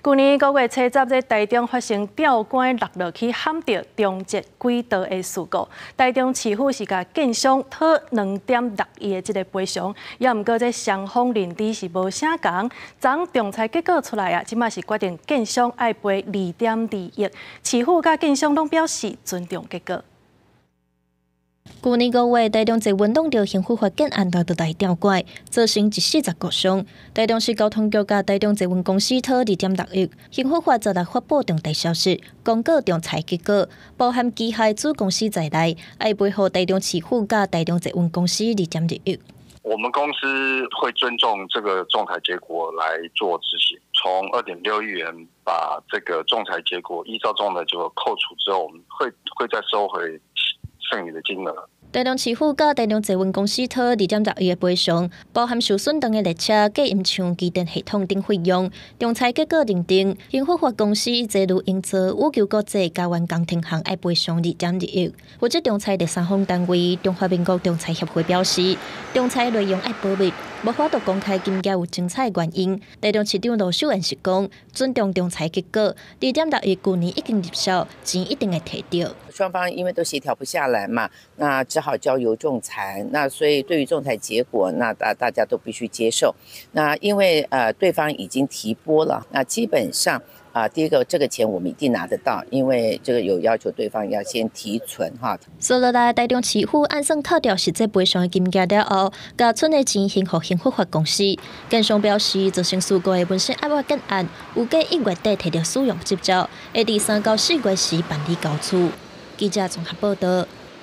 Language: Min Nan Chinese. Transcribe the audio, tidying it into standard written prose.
舊年5月初十，在台中發生吊桿落落去撼著中捷軌道的事故，台中市府是共建商討2.6億的這个賠償，也毋過這雙方認知是無啥仝。昨仲裁結果出來啊，這馬是決定建商愛賠2.2億，市府佮建商攏表示尊重結果。舊年5月，台中捷運挵著興福發建案落來吊拐，造成一死十五傷。台中市交通局佮台中捷運公司討2.6億，興福發十六發布仲裁消息，公告仲裁結果，包含機械子公司在內，愛賠予台中市府佮台中捷運公司2.2億。我們公司會尊重這個仲裁結果來做執行，從2.6億元把這個仲裁結果依照仲裁結果扣除之後，我們會再收回剩餘的金額。台中市府佮台中捷運公司討2.6億的賠償，包含受損長的列車、隔音牆、機電系統等費用。仲裁結果認定，興福發公司捷如營造、五球國際加元工程項愛賠償2.2億。負責仲裁第三方單位中華民國仲裁協會表示，仲裁內容愛保密，無法度公開金額有精彩原因。台中市長盧秀燕是講，尊重仲裁結果，2.6億舊年已經入數，錢一定會提著。雙方因為都協調不下來嘛，那只好交由仲裁。那所以對於仲裁結果，那大家都必須接受。那因為對方已經提撥了，那基本上啊，第一個這個錢我們一定拿得到，因為這個有要求對方要先提存哈。說落來，台中市府按算扣掉實際賠償的金額了後，共賰的錢還予興福發公司。建商表示，造成事故的文身案件案，預計1月底提著使用執照，會佇3到4月時辦理交厝。記者綜合報道。